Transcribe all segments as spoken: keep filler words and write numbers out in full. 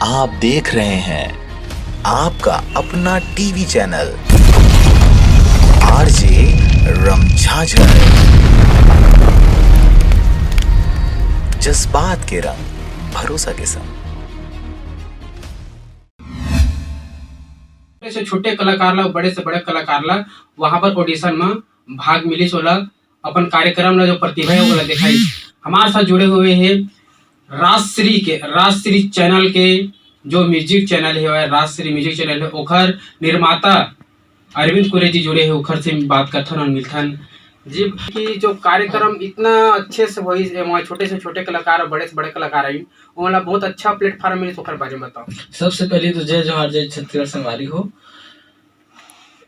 आप देख रहे हैं आपका अपना टीवी चैनल आरजे रमझाझर, जज्बात के रंग, भरोसा के संग। छोटे से छोटे कलाकार ला, बड़े से बड़े कलाकार ला वहां पर ऑडिशन में भाग मिलिस, ओला अपन कार्यक्रम ला, जो प्रतिभा है, ओला दिखाई। हमारे साथ जुड़े हुए हैं राजश्री के, राजश्री चैनल के, जो म्यूजिक चैनल है, राजश्री म्यूजिक चैनल है, ओखर निर्माता अरविंद कुरे जी जुड़े हैं, ओखर से बात करथन और मिलथन जी। कि जो कार्यक्रम इतना अच्छे से होइस, वहाँ छोटे से छोटे कलाकार और बड़े से बड़े कलाकार आई, ओला बहुत अच्छा प्लेटफॉर्म मिलिस, ओखर बारे में बताओ। सबसे पहले तो जय जोहार, जय छत्तीसगढ़ संगवारी हो।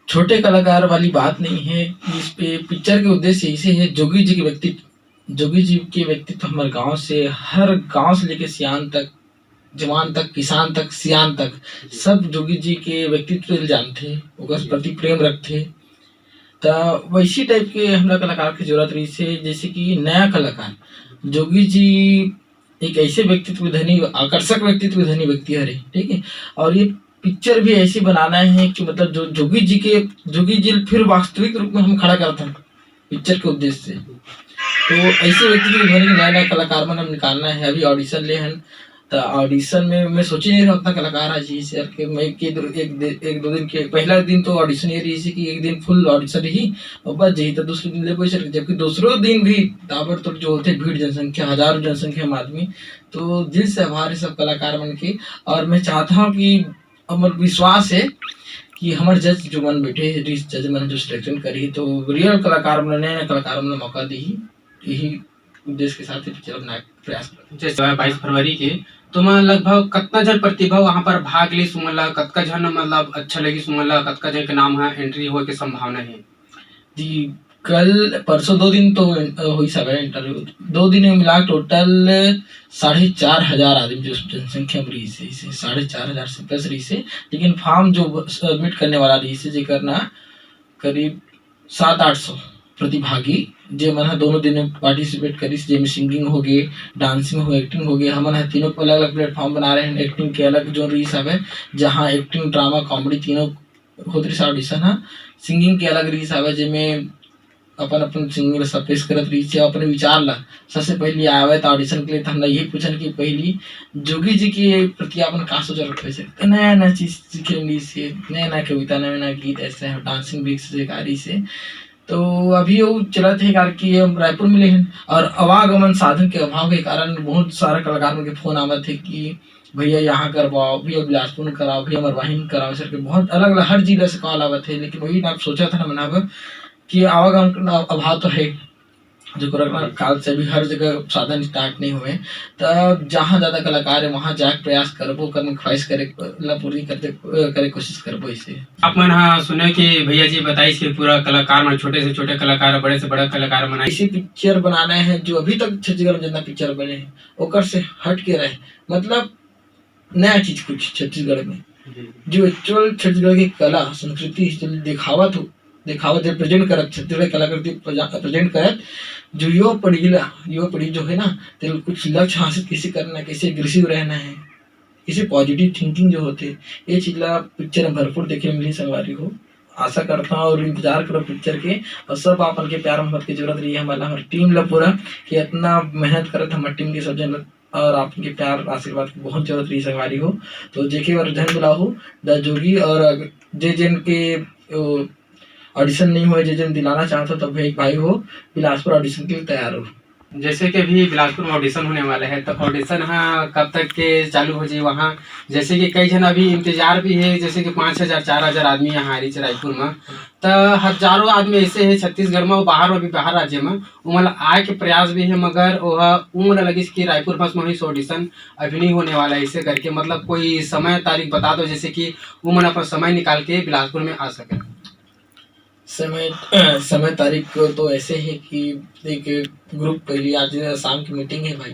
छोटे कलाकार वाली बात नहीं है। इस पे पिक्चर के उद्देश्य इसे है, जोगी जी के व्यक्तित्व, जोगी जी के व्यक्तित्व हमारे गांव से, हर गांव से लेके सियान तक, जवान तक, किसान तक, सब जोगी जी के व्यक्तित्व ल जानथे, ओकर प्रति प्रेम रखथे। त वैसी टाइप के हमला कलाकार के जरूरत रहिस हे, जैसे कि नया कलाकार। जोगी जी एक ऐसे व्यक्तित्व धनी, आकर्षक व्यक्तित्व धनी व्यक्ति हरे, ठीक है। और ये पिक्चर भी ऐसी बनाना है कि मतलब जो जोगी जी के, जोगी जी फिर वास्तविक रूप में हम खड़ा करत हन पिक्चर के उद्देश्य से। तो ऐसे व्यक्तित्व धनी नया नया कलाकार मन हम निकालना है। अभी ऑडिशन ले हन, त ऑडिशन में मैं सोचे नहीं रहा उतना कलाकार आ जाही सर के। मैं के दो, एक दे, एक दो दिन के, पहला दिन तो ऑडिशन ये रही कि एक दिन फुल ऑडिशन रही और बस यही तो दूसरे दिन ले कोई सर, जबकि दूसरे दिन भी ताबड़तोड़ जो होते भीड़, जनसंख्या, हजारों जनसंख्या में आदमी। तो दिल से आभार है सब कलाकार मन के। और मैं चाहता हूँ कि हमर विश्वास है कि हमर जज जो मन बैठे हैं, जज मन जो सिलेक्शन करी, तो रियल कलाकार मन, नए नए कलाकार मन मौका दी, यही उद्देश्य के साथ ही पिक्चर बनाए के प्रयास करत। जैसे बाईस फरवरी के, तो मैं लगभग कतना जन प्रतिभा वहाँ पर भाग ली सुमन ला, कतका जन मतलब अच्छा लगी सुमन ला, कतका जन के नाम है एंट्री होए के संभावना है? जी, कल परसों दो दिन तो, अ, होइस हवय इंटरव्यू। दो दिन में मिला टोटल साढ़े चार हजार आदमी जो जनसंख्या में रहिस हे, इसे साढ़े चार हजार से प्लस रहिस हे। लेकिन फॉर्म जो सबमिट करने वाला रहिस हे, जेकर ना करीब सात आठ सौ प्रतिभागी, जे मन ह दोनों दिन में पार्टिसिपेट करिस, जेमे सिंगिंग हो गे, डांसिंग हो, एक्टिंग हो गे। हमन ह तीनों अलग-अलग प्लेटफॉर्म बना रहे हैं, एक्टिंग के अलग जोन रहिस हवय, जहाँ एक्टिंग, ड्रामा, कॉमेडी तीनों होत रहिस ऑडिशन ह। सिंगिंग के अलग रहिस हवय, जेमे अपन-अपन सिंगिंग ला सब पेश करत रहिस हे, अपन विचार ला। सबसे पहली आवे त ऑडिशन के लिए त हमला यही पूछन कि पहली जोगी जी के प्रति अपन का सोच रखत हवे? त नया-नया चीज सीखे मिलिस हे, नया-नया कविता, नया-नया गीत, ऐसे डांसिंग भी सिखा रहिस हे। तो अभी वो चलत हे, कार कि हम रायपुर में ले हन और आवागमन साधन के अभाव के कारण बहुत सारा कलाकार मन के फोन आवत हे कि भैया यहाँ करवाओ, भैया बिलासपुर में कराओ, भैया मरवाही में कराओ, सर के बहुत अलग-अलग हर जिला से कॉल आवत हे। लेकिन वही ना सोचत हन हमन अब कि आवागमन का अभाव तो हे, जो कोरोना काल से अभी हर जगह साधन स्टार्ट नहीं हुए, त जहाँ ज्यादा कलाकार है वहाँ जाके प्रयास करबो, ओकर ख्वाहिश करे ला पूरी करते, करे कोशिश करबो। इसे आप मन हा सुने कि भैया जी बताइस कि पूरा कलाकार मन, छोटे से छोटे कलाकार, बड़े से बड़ा कलाकार मन, ऐसी पिक्चर बनाना है जो अभी तक छत्तीसगढ़ में जितना पिक्चर बने हैं ओकर से हट के रहे, मतलब नया चीज कुछ छत्तीसगढ़ में, जो एक्चुअल छत्तीसगढ़ की कला संस्कृति हिस्टोरी दिखावत हो, दिखावत, रिप्रेजेंट करत, छत्तीसगढ़ कलाकृति प्रेजेंट करत, जो युवा पीढ़ी ला, युवा पीढ़ी जो है ना, तेल कुछ लक्ष्य हासिल कैसे करना, कैसे एग्रेसिव रहना है, कैसे पॉजिटिव थिंकिंग जो होते, ये चीज ला पिक्चर में भरपूर देखे मिली संगवारी हो। आशा करता हूँ और इंतजार करो पिक्चर के। और सब आपन के प्यार मोहब्बत की जरूरत रही है हमारा, हमारी टीम ला पूरा, कि इतना मेहनत करत हमारी टीम के सब जन, और आपके प्यार आशीर्वाद की बहुत जरूरत रही संगवारी हो। तो जेके बर झन बुलाओ, द जोगी, और अगर जे जन के, ओ, ऑडिशन नहीं हुए, जे जन दिलाना चाहता हो, तो भाई, भाई हो, बिलासपुर ऑडिशन के लिए तैयार हो। जैसे कि अभी बिलासपुर में ऑडिशन होने वाला है, तो ऑडिशन हाँ कब तक के चालू हो जाए वहाँ? जैसे कि कई जन अभी इंतजार भी है, जैसे कि पाँच हजार, चार हजार आदमी यहाँ आ रही है रायपुर में, त हजारों आदमी ऐसे है छत्तीसगढ़ में, बाहर में भी, बाहर राज्य में, उमन ला आए के प्रयास भी है, मगर ओह उमन ला लगिस कि रायपुर बस में ही ऑडिशन अभी नहीं होने वाला है, ऐसे करके, मतलब, कोई समय तारीख बता दो, जैसे कि उमन अपन समय निकाल के बिलासपुर में आ सके। समय समय तारीख तो ऐसे है कि एक ग्रुप पहले आज शाम की मीटिंग है भाई,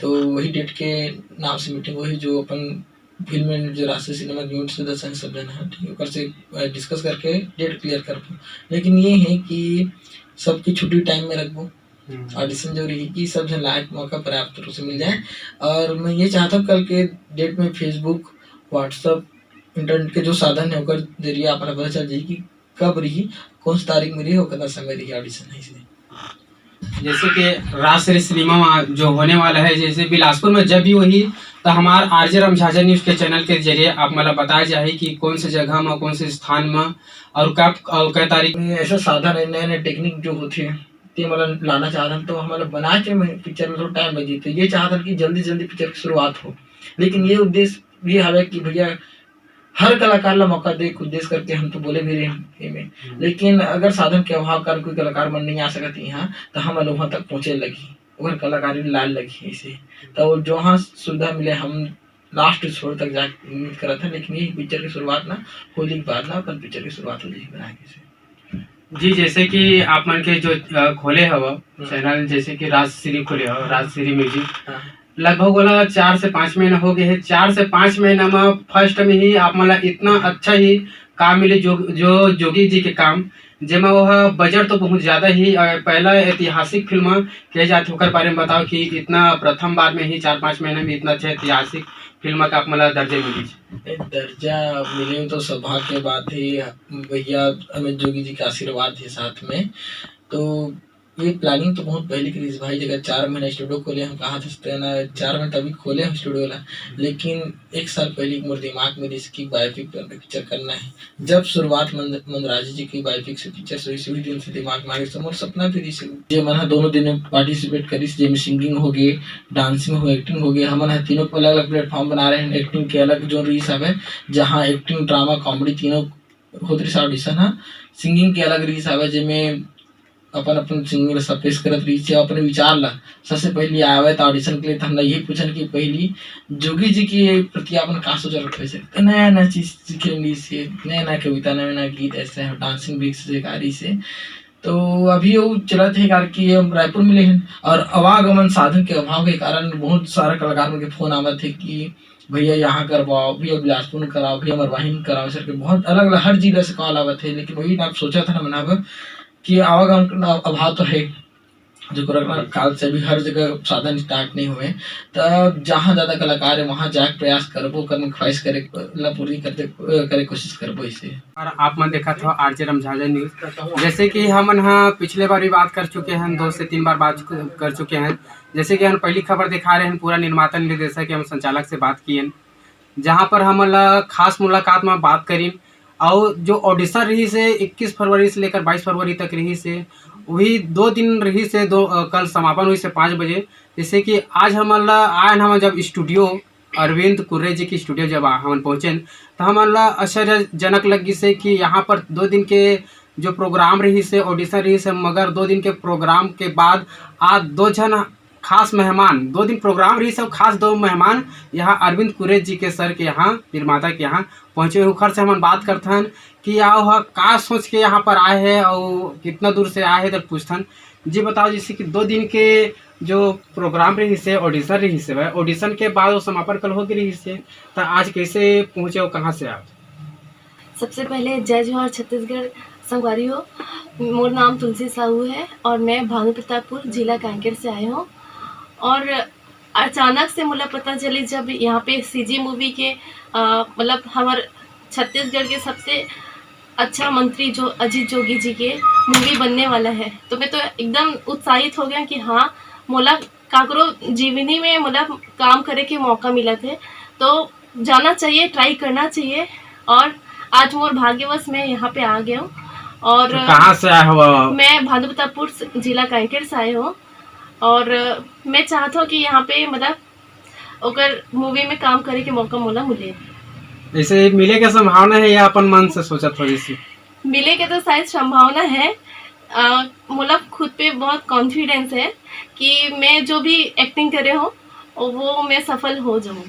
तो वही डेट के नाम से मीटिंग, वही जो अपन फिल्म एंड जो राष्ट्रीय सिनेमा यूनिट सदस्य हैं सब जन है, ठीक है, ओकर से डिस्कस करके डेट क्लियर करबो। लेकिन ये है कि सबकी छुट्टी टाइम में रखबो, हम्म। ऑडिशन जो रही, ये सब झन लायक मौका पर्याप्त रूप से मिल जाए। और मैं ये चाहता हूँ, कल के डेट में Facebook, WhatsApp, इंटरनेट के जो साधन है, ओकर जरिए आप ला पता चल जाही कि कब रही, कौन सी तारीख में रही और कितना समय रही ऑडिशन है, इसलिए। जैसे कि राजश्री सिनेमा में जो होने वाला है, जैसे बिलासपुर में जब भी वही, तो हमार आरजे रामझाझा न्यूज के चैनल के जरिए आप मतलब बताया जाए कि कौन से जगह में, कौन से स्थान में और कब और कै तारीख। ऐसा साधन है, नए नए टेक्निक जो होते हैं, ते मतलब लाना चाहत हन, तो हम मतलब बना के मैं पिक्चर में थोड़ा टाइम लगी, तो ये चाहत हन कि जल्दी जल्दी पिक्चर की शुरुआत हो। लेकिन ये उद्देश्य भी हवे कि भैया, हर कलाकार ला मौका दे, उद्देश्य करके हम तो बोले भी रहे हैं एमे। हम्म। लेकिन अगर साधन के अभाव कारण कोई कलाकार मन नहीं आ सकत यहाँ, तो हम लोग वहाँ तक पहुँचे लगी, ओकर कलाकारी लाल लगी ऐसे। तो जो हाँ सुविधा मिले, हम लास्ट छोर तक जाके उम्मीद करत हैं। लेकिन यही पिक्चर की शुरुआत ना, होली के बाद ना अपन पिक्चर की शुरुआत हो जाएगी बनाए के से। जी, जैसे कि आप मन के जो, अ, खोले हव हम्म। चैनल, जैसे कि राजश्री खोले हव, हाँ। राजश्री म्यूजिक, हाँ। लगभग ओला चार से पाँच महीना हो गए है। चार से पाँच महीना में फर्स्ट में ही आप मन ला इतना अच्छा ही काम मिले, जो, जो जोगी जी के काम, जेमा वो ह बजट तो बहुत ज्यादा ही, अ, पहला ऐतिहासिक फिल्म कहे जाथे, ओकर बारे में बताओ कि इतना प्रथम बार में ही चार पाँच महीना में इतना अच्छा ऐतिहासिक फिल्म का आप मन ला दर्जा मिलिस। ए, दर्जा मिले तो सौभाग्य के बात है भैया, अमित जोगी जी का आशीर्वाद है साथ में। तो ये प्लानिंग तो बहुत पहले की रहिस भाई, जगह चार महीना स्टूडियो खोले हम, कहा था तेना चार महीना तभी खोले हम स्टूडियो ला, लेकिन एक साल पहले मोर दिमाग में रहिस कि बायोपिक पर पिक्चर करना है। जब शुरुआत मंद-, मंदराजी जी की बायोपिक से पिक्चर से हुई, उसी दिन से दिमाग में आ गइस, मोर सपना भी रहिस। जे मन ह दोनों दिन में पार्टिसिपेट करिस, जेमे सिंगिंग हो गे, डांसिंग हो, एक्टिंग हो गे, हमन ह तीनों अलग अलग प्लेटफॉर्म बना रहे हैं। एक्टिंग के अलग जोन रहिस हवे, जहाँ एक्टिंग, ड्रामा, कॉमेडी तीनों होत रहिस ऑडिशन ह। सिंगिंग के अलग रहिस हवे, जेमे अपन अपन सिंगिंग ला सब पेश करत रहिस हे, अपने विचार ला सबसे पहली आवे त ऑडिशन के लिए त हमला यही पूछन कि पहली जोगी जी के प्रति आपन का सोच रखे से, त नया नया चीज सीखे मिलिस हे, नया नया कविता, नया नया गीत, ऐसे डांसिंग भी सिखा रहिस हे। तो अभी वो चलत हे कार कि हम रायपुर में ले हन और आवागमन साधन के अभाव के कारण बहुत सारा कलाकार मन के फोन आवत हे कि भैया यहाँ करवाओ, भैया बिलासपुर में कराओ, भैया मरवाही में कराओ, सर के बहुत अलग अलग हर जिला से कॉल आवत हे। लेकिन वही ना सोचा था ना मनाब कि आवागमन का अभाव तो है, जो कोरोना काल से अभी हर जगह साधन स्टार्ट नहीं हुए, त जहाँ ज्यादा कलाकार है वहाँ जाके प्रयास करबो, करने की ख्वाहिश करे ला पूरी करते, करे कोशिश करबो इसे। और आप मन देखत हो आरजे रामझाझा न्यूज। जैसे कि हमन ह पिछले बार भी बात कर चुके हैं, दो से तीन बार बात कर चुके हैं। जैसे कि हम पहली खबर दिखा रहे हैं पूरा निर्माता निर्देशक एवं संचालक से बात किए, जहाँ पर हमन ला खास मुलाकात में बात करिन। और जो ऑडिशन रहिस हे इक्कीस फरवरी से लेकर बाईस फरवरी तक रहिस हे, वही दो दिन रहिस हे, दो, अ, कल समापन हुई से पाँच बजे। जैसे कि आज हमन ला आयन हमन जब स्टूडियो अरविंद कुर्रे जी के स्टूडियो जब आ-, हमन पहुँचेन, त हमन ला आश्चर्यजनक लगिस हे कि यहाँ पर दो दिन के जो प्रोग्राम रहिस हे, ऑडिशन रहिस हे, मगर दो दिन के प्रोग्राम के बाद आज दो झन खास मेहमान, दो दिन प्रोग्राम रहिस हे, खास दो मेहमान यहाँ अरविंद कुर्रे जी के सर के यहाँ, निर्माता के यहाँ पहुँचे। उखर से हमन बात करथन कि आओ ह का सोच के यहाँ पर आए हे और कितना दूर से आए हे, तो पूछथन। जी बताओ, जैसे कि दो दिन के जो प्रोग्राम रहिस हे, ऑडिशन रहिस हे, ऑडिशन के बाद वो समापन कल हो गए रहिस हे, तो आज कैसे पहुँचे और कहाँ से आप? सबसे पहले जय जोहार छत्तीसगढ़ संगवारी हो। मोर नाम तुलसी साहू है और मैं भानु प्रतापपुर, जिला कांकेर से आई हूँ। और अचानक से मोला पता चली जब यहाँ पे सीजी मूवी के, अ, मतलब हमार छत्तीसगढ़ के सबसे अच्छा मंत्री जो अजीत जोगी जी के मूवी बनने वाला है, तो मैं तो एकदम उत्साहित हो गया कि हाँ, मोला काकरो जीवनी में मोला काम करे के मौका मिलत हे, तो जाना चाहिए, ट्राई करना चाहिए। और आज मोर भाग्यवश मैं यहाँ पे आ गया हूँ। और तो कहाँ से आए हो आप? मैं भानु प्रतापपुर से, जिला कांकेर से आए हूँ। और मैं चाहता हूँ कि यहाँ पे मतलब ओकर मूवी में काम करे के मौका मोला मिले। ऐसे मिले के संभावना है या अपन मन से सोचत हो जैसे? मिले के तो शायद संभावना है। अ, मोला खुद पे बहुत कॉन्फिडेंस है कि मैं जो भी एक्टिंग करे हूँ, वो मैं सफल हो जाऊँ।